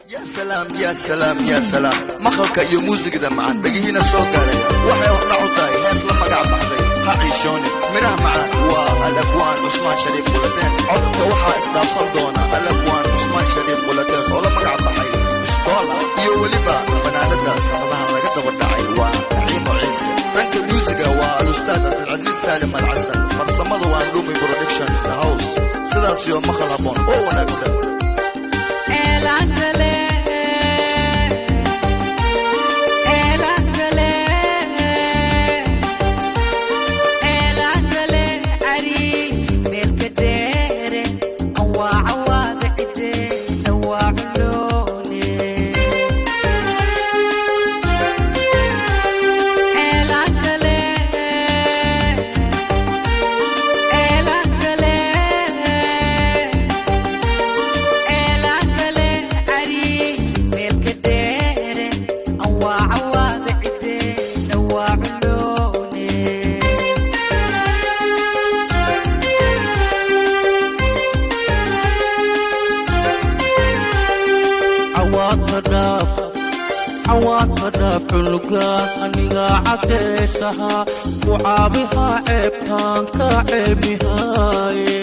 Ya salaam, ya salaam, ya salaam! Maqalka iyo muusigada macaan dhegihiina soo gaaraya waxay hordhac u tahay hees la magac baxday "Ha Ciishoonin". Midhaha macaan waa Alabwaan Cusmaan Shariif Qulateen. Codka waxaa isdhaafsan doona Alabwaan Cusmaan Shariif Qulateen oo la magac baxay Bistoola iyo weliba fanaanada sanadahan laga daba dhacay, waa Naciimo Ciise. Dhanka muusiga waa Alustaad Cabdilcasiis Saalim Alcasan. Farsamada waa Ndumi Production the House. Sidaas iyo maqal haboon oo wanaagsan. Cawaadka dhaaf cunugaan, aniga caddeesaha ku caabihaa, ceebtaan ka ceebihaaye.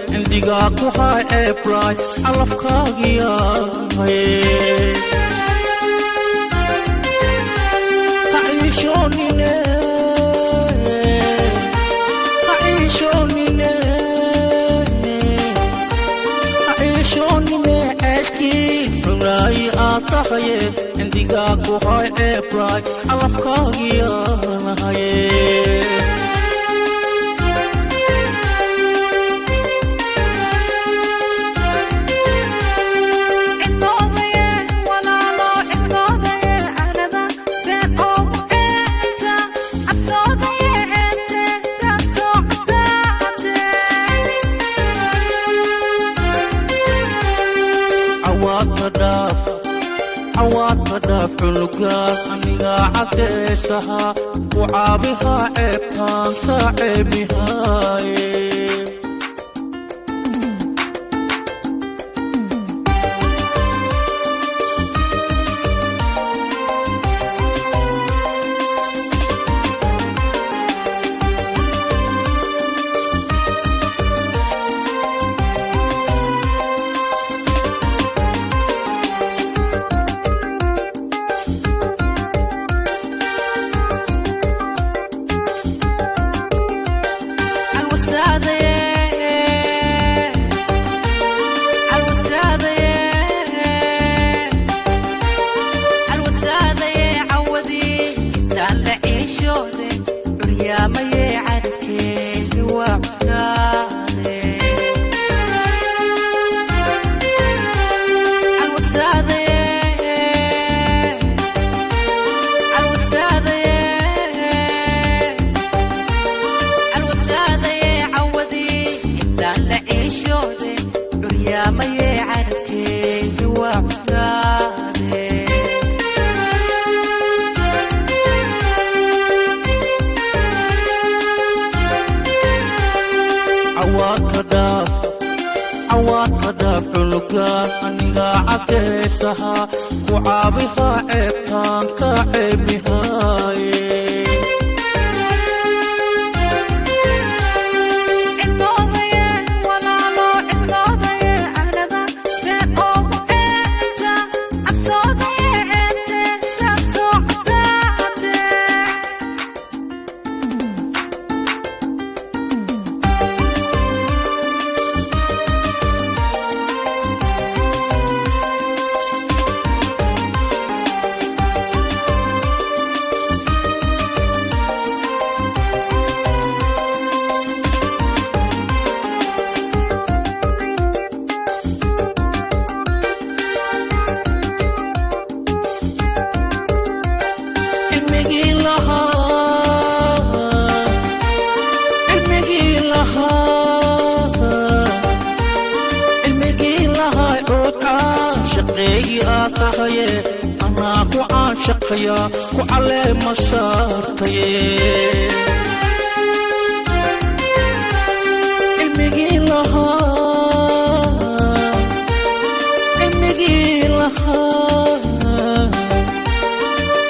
Cindigaa ku hay ceeblaay calafkaagiyahay. Ha ciishoonine, ha ciishoonine, ha ciishoonine, ceeshkii cunaay aad tahaye. Cindigaa ku hay ceeblaay calafkaagiyaanahaye. Cawaadka dhaaf cunugaan, aniga caddeesaha ku caabihaa, ceebtaan ka ceebihaaye. Cawaadka dhaaf cunugaan, aniga caddeesaha ku caabihaa, ceebtaan ka ceebihaaye. Caashaqaya ku caleema saartaye. Cilmigii lahaa, cilmigii lahaa,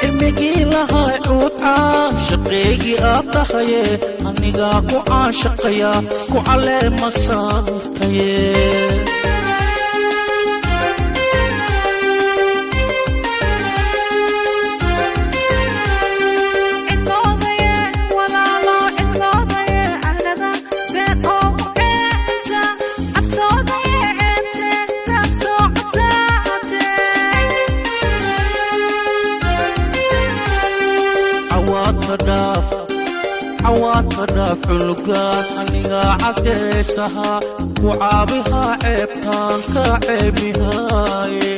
cilmigii lahaa cuud caashaqeygii aad tahaye, anigaa ku caashaqaya ku caleema saartaye. Cawaadka dhaaf, cawaadka dhaaf cunugaan, anigaa caddeesaha ku caabihaa ceebtaan ka ceebihaaye.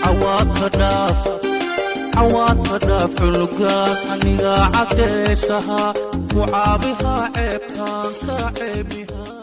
Cawaadka dhaaf, cawaadka dhaaf cunugaan, anigaa caddeesaha ku caabihaa ceebtaan ka ceebihaaye.